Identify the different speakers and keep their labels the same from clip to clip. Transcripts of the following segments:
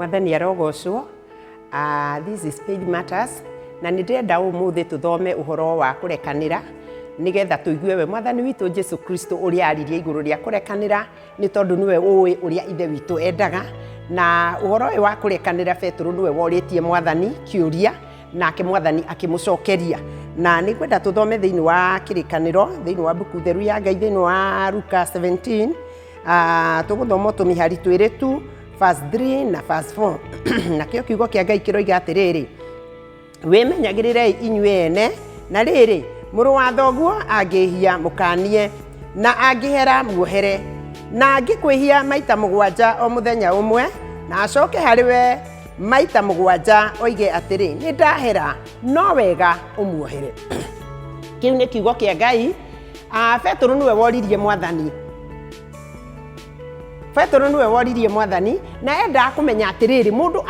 Speaker 1: Mwathani arogocwo. This is Faith Matters na nĩ ndĩrenda ũmũthĩ tũthome ũhoro wa kũrekanĩra nĩgetha tũigue we Mwathani witũ Jesu Kristo ũrĩa aririe igũrũ rĩa kũrekanĩra nĩ tondũ nĩwe ũĩ ũrĩa Ithe witũ endaga. Na ũhoro ũyũ wa kũrekanĩra Petero nĩwe worĩtie Mwathani kĩũria nake Mwathani akĩmũcokeria. Na nĩ ngwenda tũthome thĩinĩ wa kĩrĩkanĩro, thĩinĩ wa mbuku theru ya Ngai, thĩinĩ wa Luka 17. Tũgũthoma tũmĩhari twĩrĩ tu, verse 3 na verse 4. Nakĩo kiugo kĩa Ngai kĩroiga atĩrĩrĩ, wĩmenyagĩrĩrei inyuĩ ene, na rĩrĩ, mũrũ wa thoguo angĩhia mũkanie, na angĩhera muohere, na angĩkwĩhia maita 7 o mũthenya ũmwe, na acoke harĩ we maita 7 oige atĩrĩ, nĩ ndahera, no wega ũmuohere. Kĩu nĩ kiugo kĩa Ngai. Petero nĩwe woririe Mwathani. Petero nĩwe woririe Mwathani na endaga kũmenya atĩrĩrĩ, mũndũ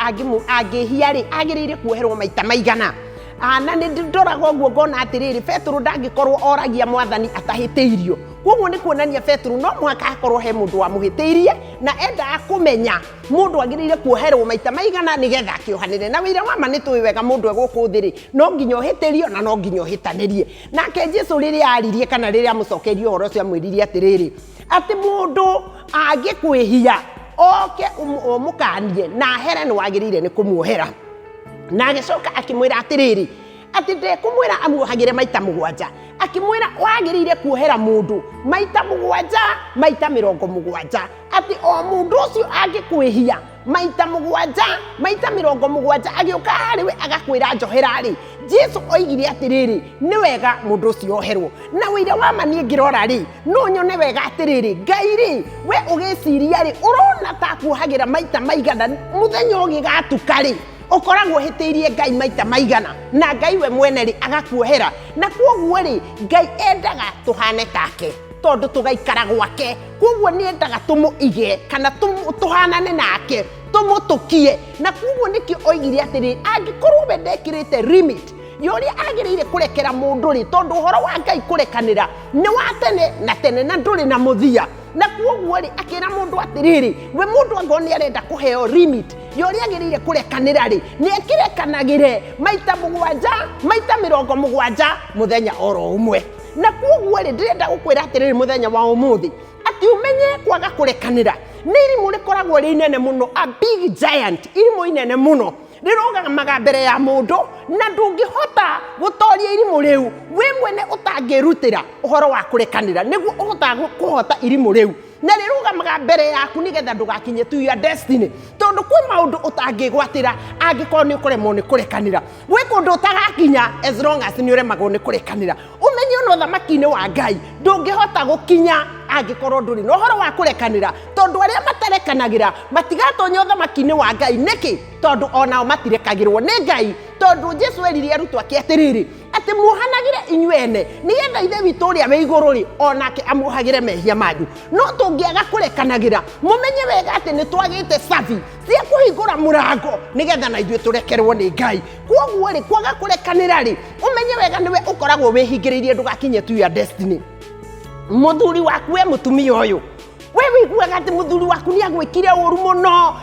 Speaker 1: angĩhia rĩ, agĩrĩire kuoherwo maita maigana. Na nĩ ndoraga ũguo ngona atĩrĩrĩ, Petero ndangĩkorwo oragia Mwathani atahĩtĩirio. Koguo nĩ kuonania Petero no mũhaka hakorwo he mũndũ wamũhĩtĩirie na endaga kũmenya mũndũ agĩrĩire kuoherwo maita maigana nĩgetha akĩohanĩre. Na wĩira wa ma nĩ tũĩ wega mũndũ e gũkũ thĩ rĩ, no nginya ũhĩtĩrio na no nginya ũhĩtanĩrie. Nake Jesu rĩrĩa aririe kana rĩrĩa amũcokeirie ũhoro ũcio amwĩrire atĩrĩrĩ, atĩ mũndũ angĩkwĩhia oke ũmũkanie na ahere nĩ wagĩrĩire nĩ kũmuohera. Na agĩcoka akĩmwĩra atĩrĩrĩ, atĩ ndekũmwĩra amuohagĩre maita 7, akĩmwĩra wagĩrĩire kuohera mũndũ maita 7 maita 70, atĩ o mũndũ ũcio angĩkwĩhia maita 7 maita 70 agĩũka harĩ we agakwĩra njohera rĩ, Jesu oigire atĩrĩrĩ, nĩ wega mũndũ ũcio oherwo. Na ũira wa ma niĩ ngĩrora rĩ, no nyone wega atĩrĩrĩ, Ngai rĩ, we ũgĩciria rĩ, ũrona ta akuohagĩra maita maigana mũthenya ũgĩgatuka rĩ, ũkoragwo ũhĩtĩirie Ngai maita maigana, na Ngai we mwene rĩ agakuohera. Na kwoguo rĩ, Ngai endaga tũhane take tondũ tũgaikara gwake. Kwoguo nĩ endaga tũmũige kana tũhanane nake, tũmũtũkie. Na kwoguo nĩkĩo oigire atĩrĩrĩ, angĩkorwo we ndekĩrĩte limit ya ũrĩa agĩrĩire kũrekera mũndũ rĩ, tondũ ũhoro wa Ngai kũrekanĩra nĩ wa tene na tene na ndũrĩ na mũthia. Na kwoguo rĩ, akĩra mũndũ atĩrĩrĩ, we mũndũ angĩkorwo nĩ arenda kũheo limit ya ũrĩa agĩrĩire kũrekanĩra rĩ, nĩ akĩrekanagĩre maita 7 maita 70 mũthenya oro ũmwe. Na kwoguo rĩ, ndĩrenda gũkwĩra atĩrĩrĩ mũthenya wa ũmũthĩ, atĩ ũmenye kwaga kũrekanĩra nĩ irimũ rĩkoragwo rĩ inene mũno, a big giant, irimũ inene mũno rĩrũgamaga mbere ya mũndũ, na ndũngĩhota gũtoria irimũ rĩu wĩ mwene ũtangĩrutĩra ũhoro wa kũrekanĩra nĩguo ũhotaga kũhota irimũ rĩu, na rĩrũgamaga mbere yaku nĩgetha ndũgakinye to your destiny, tondũ kwĩ maũndũ ũtangĩgwatĩra angĩkorwo nĩ ũkũremwo nĩ kũrekanĩra. Gwĩ kũndũ ũtagakinya as long as nĩ ũremagwo nĩ kũrekanĩra. Ũmenye ona ũthamaki-inĩ wa Ngai ndũngĩhota gũkinya angĩkorwo ndũrĩ na ũhoro wa kũrekanĩra, tondũ arĩa matarekanagĩra matigatonya ũthamaki-inĩ wa Ngai. Nĩkĩ? Tondũ onao matirekagĩrwo nĩ Ngai. Tondũ Jesu erire arutwo ake atĩrĩrĩ, atĩ muohanagĩre inyuĩ ene nĩgetha Ithe witũ ũrĩa wĩ igũrũ rĩ onake amuohagĩre mehia manyu. No tũngĩaga kũrekanagĩra, mũmenye wega atĩ nĩ twagĩte cabi cia kũhingũra mũrango nĩgetha na ithuĩ tũrekerwo nĩ Ngai. Kwoguo rĩ, kwaga kũrekanĩra rĩ, ũmenye wega nĩwe ũkoragwo wĩhingĩrĩirie ndũgakinye to your destiny. Mũthuri waku we mũtumia ũyũ, we wĩiguaga atĩ mũthuri waku nĩ agwĩkire ũru mũno,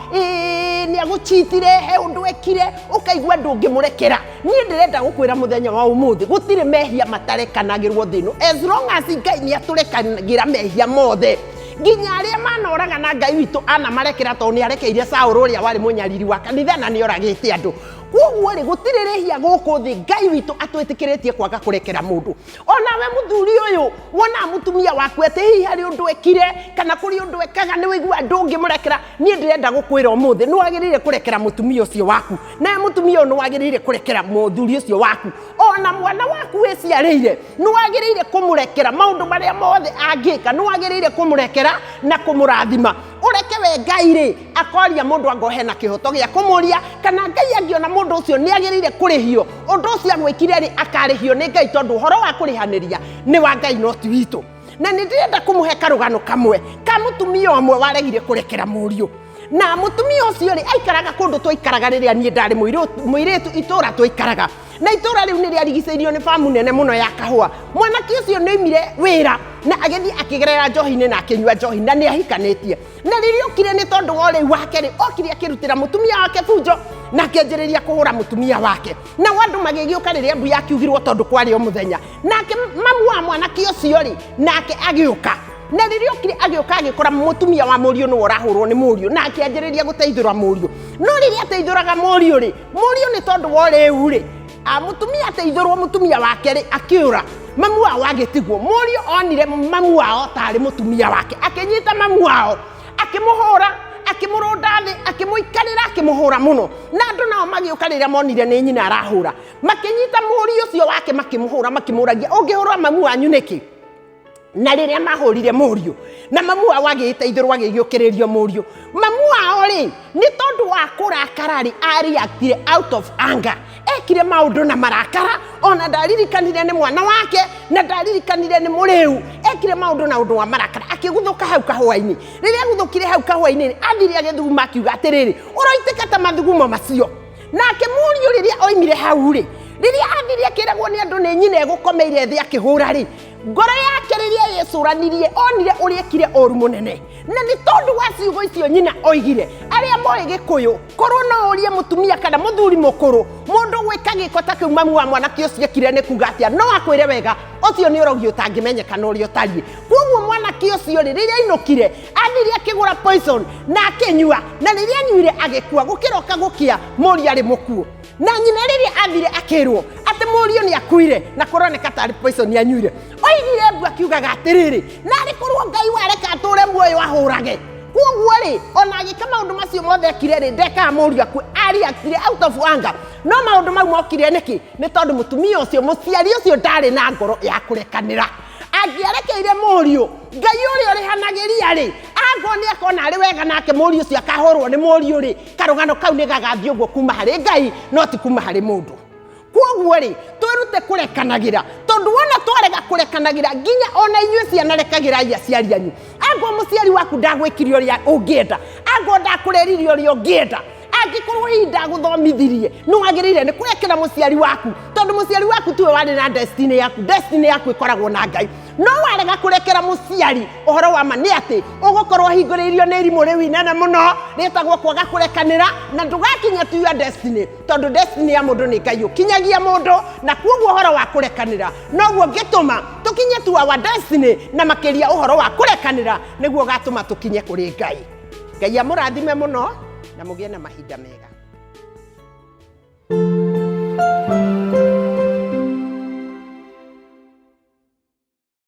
Speaker 1: nĩ agũchitire, he ũndũ ekire, ũkaigua ndũngĩmũrekera. Niĩ ndĩrenda gũkwĩra mũthenya wa ũmũthĩ, gũtirĩ mehia matarekanagĩrwo thĩ ĩno. As long as Ngai nĩ atũrekanagĩra mehia mothe, nginya arĩa manoraga na Ngai witũ anamarekera, tondũ nĩ arekeire Saũlũ ũrĩa warĩ mũnyariri wa kanitha na nĩ oragĩte andũ. Kwoguo rĩ, gũtirĩ rĩhia gũkũ thĩ Ngai witũ atwĩtĩkĩrĩtie kwaga kũrekera mũndũ. Onawe mũthuri ũyũ wonaga mũtumia waku atĩ hihi harĩ ũndũ ekire kana kũrĩ ũndũ ekaga nĩ wĩigua ndũngĩmũrekera, niĩ ndĩrenda gũkwĩra ũmũthĩ nĩ wagĩrĩire kũrekera mũtumia ũcio waku, nawe mũtumia ũyũ nĩ wagĩrĩire kũrekera mũthuri ũcio waku. Ona mwana waku wĩciarĩire nĩ wagĩrĩire kũmũrekera maũndũ marĩa mothe angĩka, nĩ wagĩrĩire kũmũrekera na kũmũrathima. Ũreke we Ngai rĩ akoria mũndũ angorwo hena kĩhoto gĩa kũmũria, kana Ngai angĩona mũndũ ũcio nĩ agĩrĩire kũrĩhio ũndũ ũcio agwĩkire rĩ, akarĩhio nĩ Ngai, tondũ ũhoro wa kũrĩhanĩria nĩ wa Ngai no ti witũ. Na nĩ ndĩrenda kũmũhe karũgano kamwe ka mũtumia ũmwe waregire kũrekera mũriũ. Na mũtumia ũcio rĩ, aikaraga kũndũ twaikaraga rĩrĩa niĩ ndarĩ mũirĩtu, itũũra twaikaraga. Na itũũra rĩu nĩ rĩarigicĩirio nĩ bamu nene mũno ya kahũa. Mwanake ũcio nĩ oimire wĩra Na agĩthiĩ akĩgerera njohi-inĩ na akĩnyua njohi, na nĩ ahikanĩtie. Na rĩrĩa okire nĩ tondũ wa ũrĩu wake rĩ, okire akĩrutĩra mũtumia wake bunjo na akĩanjĩrĩria kũhũra mũtumia wake. Nao andũ magĩgĩũka rĩrĩa mbu yakiugirwo tondũ kwarĩ o mũthenya. Nake mamu wa mwanake ũcio rĩ, nake agĩũka. Na rĩrĩa okire agĩũka agĩkora mũtumia wa mũriũ nĩwe ũrahũrwo nĩ mũriũ, na akĩanjĩrĩria gũteithũra mũriũ. No rĩrĩa ateithũraga mũriũ rĩ, mũriũ nĩ tondũ wa ũrĩu rĩ, mũtumia ateithũrwo mũtumia wake rĩ, akĩũra. Mamu wao agĩtigwo. Mũriũ onire mamu wao tarĩ mũtumia wake, akĩnyita mamu wao, akĩmũhũra, akĩmũrũnda thĩ, akĩmũikarĩra, akĩmũhũra mũno. Na andũ nao magĩũka rĩrĩa monire nĩ nyina arahũra, makĩnyita mũriũ ũcio wake makĩmũhũra, makĩmũragia, ũngĩhũra mamu wanyu nĩkĩ? Na rĩrĩa mahũrire mũriũ, na mamu wao agĩgĩteithũrwo agĩgĩũkĩrĩrio mũriũ, mamu wao rĩ, nĩ tondũ wa kũrakara rĩ, areactire out of anger. Ekire maũndũ na marakara, ona ndaririkanire nĩ mwana wake, na ndaririkanire nĩ mũrĩu. Ekire maũndũ na ũndũ wa marakara, akĩguthũka hau kahũa-inĩ. Rĩrĩa aguthũkire hau kahũa-inĩ, athire agĩthuguma akiuga atĩrĩrĩ, ũroitĩka ta mathugumo macio. Nake mũriũ rĩrĩa oimire hau rĩ, rĩrĩa athire akĩragwo nĩ andũ nĩ nyina egũkomeire thĩ akĩhũra rĩ, ngoro yake rĩrĩa yecũranirie, onire ũrĩa ekire ũru mũnene. Na nĩ tondũ wa ciugo icio nyina oigire, arĩa moĩ Gĩkũyũ, korwo no ũrie mũtumia kana mũthuri mũkũrũ, mũndũ gwĩka gĩko ta kĩu mamu wa mwanake ũcio ekire nĩ kuga atĩa, no akwĩre wega, ũcio nĩ ũrogi ũtangĩmenyeka na ũrĩa ũtariĩ. Koguo mwanake ũcio rĩ, rĩrĩa ainũkire, athire akĩgũra poison na akĩnyua, na rĩrĩa anyuire agĩkua. Gũkĩroka gũkĩa, mũriũ arĩ mũkuũ. Na nyina rĩrĩa athire akĩrwo atĩ mũriũ nĩ akuire, na kũroneka tarĩ poison anyuire, oigire mbu akiugaga atĩrĩrĩ, narĩ korwo Ngai wareka atũre muoyo ahũrage. Koguo rĩ, ona agĩka maũndũ macio mothe ekire rĩ, ndekaga mũriũ akue, areactire out of anger. No maũndũ mau mokire nĩkĩ? Nĩ tondũ mũtumia ũcio, mũciari ũcio ndarĩ na ngoro ya kũrekanĩra. Angĩarekeire mũriũ, Ngai ũrĩa ũrĩhanagĩria rĩ, angorwo nĩ akona arĩ wega nake mũriũ ũcio akahũrwo nĩ mũriũ rĩ, karũgano kau nĩ gagathiĩ ũguo kuma harĩ Ngai, no ti kuma harĩ mũndũ. Koguo rĩ, twĩrute kũrekanagĩra, tondũ wona twarega kũrekanagĩra, nginya ona inyuĩ ciana rekagĩrai aciari anyu. Angorwo mũciari waku ndagwĩkire ũrĩa ũngĩenda, angorwo ndakũrerire ũrĩa ũngĩenda, angĩkorwo hihi ndagũthomithirie, nĩ wagĩrĩire nĩ kũrekera mũciari waku, tondũ mũciari waku tiwe warĩ na destiny yaku. Destiny yaku ĩkoragwo na Ngai. No warega kũrekera mũciari, ũhoro wa ma nĩ atĩ ũgũkorwo hingũrĩirio nĩ irimũ rĩu inene mũno rĩtagwo kwaga kũrekanĩra, na ndũgakinya to your destiny, tondũ destiny ya mũndũ nĩ Ngai ũkinyagia mũndũ. Na koguo ũhoro wa kũrekanĩra noguo ũngĩtũma tũkinye to our destiny, na makĩria ũhoro wa kũrekanĩra nĩguo ũgatũma tũkinye kũrĩ Ngai. Ngai amũrathime mũno na mũgĩe na mahinda mega.